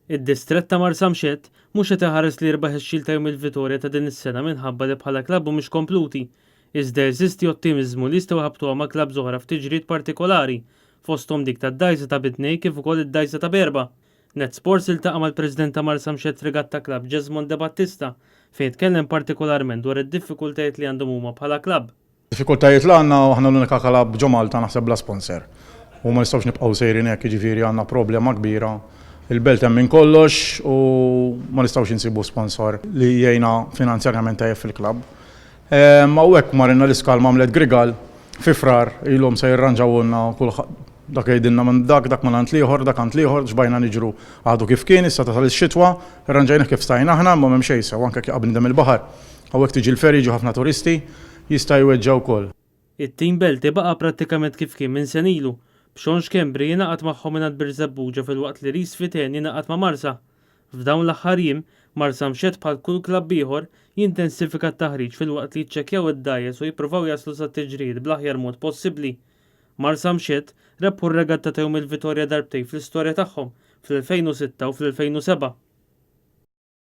Id-distrett ta' Marsamxett mhux qed iħares li jirbaħ ix-Shield ta' Jum il-Vitorja ta' din is-sena minħabba li bħala klabb mhumiex kompluti, iżda jeżisti ottimiżmu li jistgħu jħabbtuha ma' klabbs oħra f'tiġrijiet partikolari, fosthom dik tad-dgħajsa ta' bi tnejn kif ukoll id-dgħajsa ta' b'erba'. Net Sports iltaqa' mal-President ta' Marsamxett Regatta Club Jesmond Debattista fejn tkellem partikolarment dwar id-diffikultajiet li għandhom huma bħala klabb. Diffikultajiet li għandna, aħna l-unika klabb ġo Malta naħseb bla sponsor. U ma nistgħux nibqgħu sejrin hekk, jiġifieri għandna problema kbira. Il-belt hemm minn kollox u ma nistgħux insibu sponsor li jgħinna finanzjarjament tajjeb fil-klabb. Hawnhekk marinna l-iskal ma' għamlet Grigal fi Frar ilhom se jirranġawulna kulħadd dak jgħidilna minn dak, dak minn għand l-ieħor, dak għand l-ieħor, xbajna niġru għadu kif kien, issa tasal ix-xitwa, irranġajnih kif stajna aħna imma m'hemm xejn sew anke jekk jaqa' bniedem il-baħar. Hawnhekk tiġi l-ferry jiġu ħafna turisti, jista' jweġġa' wkoll. It-tim Belti baqa' prattikament kif kien minn sena ilu, b'Sean Schembri jingħaqad magħhom mingħand Birżebbuġa filwaqt li Rhys Fiteni jingħaqad ma' Marsa. F'dawn l-aħħar jiem, Marsamxett bħal kull klabb ieħor, jintensifika t-taħriġ filwaqt li jiċċekkjaw id-dgħajjes u jippruvaw jaslu sat-tiġrijiet bl-aħjar mod possibbli. Marsamxett rebħu r-regatta ta' Jum il-Vitorja darbtejn fl-istorja tagħhom, fl-2006 u fl-2007.